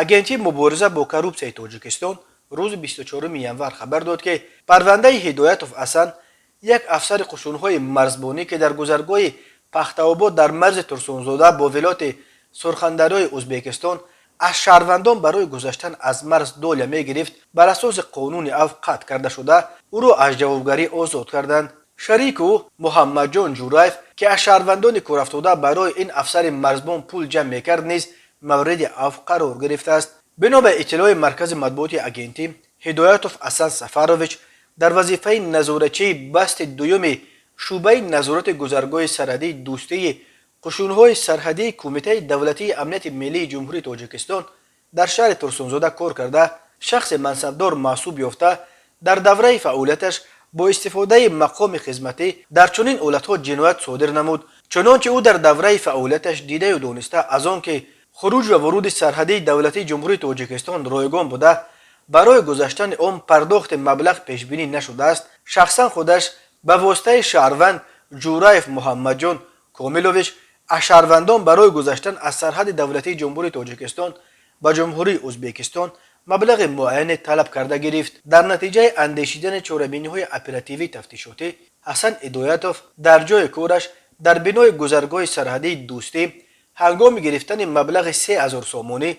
Агентии мубориза бо коррупсияи Тоҷикистон рӯзи 24 январ хабар дод, ки парвандаи Ҳидоятов Ҳасан, як афсари қушунҳои марзбонӣ, ки дар гузаргоҳи Пахтаобод дар марзи Турсунзода бо вилояти Сурхандарёи Ӯзбекистон аз шаҳрвандон барои гузаштан аз марз доля мегирифт, бар асоси қонуни афв қатъ карда шуда, ӯро аз ҷавобгарӣ озод карданд. Шарики ӯ Муҳаммадҷон Ҷураев, ки аз шаҳрвандони курафтода барои ин афсари марзбон пул ҷамъ мекард, низ мавриди афв қарор гирифтааст. Бино ба иттилои маркази матбуоти агентӣ, Ҳидоятов Ҳасан Сафарович дар вазифаи назоратчии басти дуюми шӯъбаи назорати гузаргоҳи сарҳадии Дӯстии қушунҳои сарҳадии Кумитаи давлатии амнияти миллии Ҷумҳурии Тоҷикистон дар шаҳри Турсунзода кор карда, шахси мансабдор маҳсуб ёфта, дар давраи фаъолияташ бо истифодаи мақоми хизматӣ дар чунин ҳолатҳо ҷиноят содир намуд. Чунончи ӯ дар давраи фаъолияташ дидаю дониста, аз он ки хуруҷ ва вуруди сарҳадии давлатии Ҷумҳурии Тоҷикистон ройгон буда, барои гузаштани он пардохти маблағ пешбинӣ нашудааст, шахсан худаш ба воситаи шаҳрванд Ҷураев Муҳаммадҷон Комилович аз шаҳрвандон барои гузаштан аз сарҳади давлатии Ҷумҳурии Тоҷикистон ба Ҷумҳурии Ӯзбекистон маблағи муайяне талаб карда гирифт. Дар натиҷаи андешидани чорабиниҳои оперативии тафтишотӣ, Ҳасан Ҳидоятов дар ҷои кораш дар бинои гузаргоҳи сарҳадии Дӯстӣ ҳангоми гирифтани маблағи 3000 сомонӣ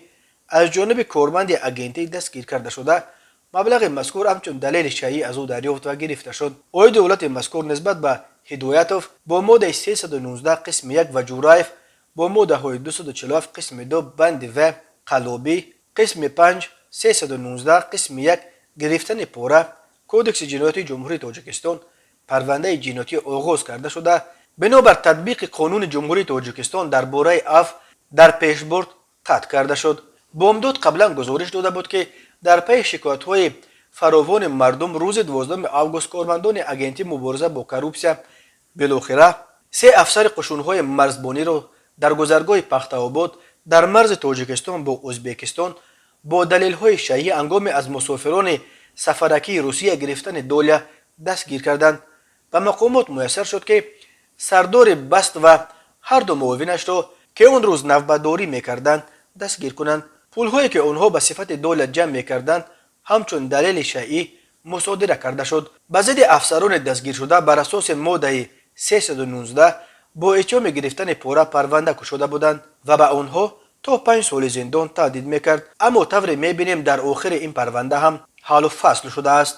аз ҷониби корманди агентӣ дастгир карда шуда, маблағи мазкур ҳамчун далели шайъӣ аз ӯ дарёфт ва гирифта шуд. Оиди ҳолати мазкур нисбат ба Ҳидоятов бо моддаи 319 қисми 1 ва Ҷураев бо моддаҳои 247 қисми 2 банди в, қаллобӣ, қисми 5, 319 қисми 1, гирифтани пора, Кодекси ҷиноятии Ҷумҳурии Тоҷикистон парвандаи ҷиноятӣ оғоз карда шуда, бинобар татбиқи Қонуни Ҷумҳурии Тоҷикистон дар бораи афв дар пешбурд қатъ карда шуд. Бомдод қаблан гузориш дода буд, ки дар пайи шикоятҳои фаровони мардум рӯзи 12 август кормандони Агентии мубориза бо коррупсия билохира се афсари қушунҳои марзбониро дар гузаргоҳи Пахтаобод дар марзи Тоҷикистон бо Ӯзбекистон бо далелҳои шайъӣ ҳангоми аз мусофирони сафаракии Русия гирифтани доля дастгир карданд. Ба мақомот муяссар шуд, ки сардори баст ва ҳарду муовинашро, ки он рӯз навбатдорӣ мекарданд, дастгир кунанд. Пулҳое, ки онҳо ба сифати доля ҷамъ мекарданд, ҳамчун далели шайъӣ мусодира карда шуд. Ба зидди афсарони дастгиршуда бар асоси моддаи 319 бо иттиҳоми гирифтани пора парванда кушода буданд ва ба онҳо то 5 соли зиндон таҳдид мекард. Аммо тавре мебинем, дар охири ин парванда ҳам ҳаллу фасл шудааст.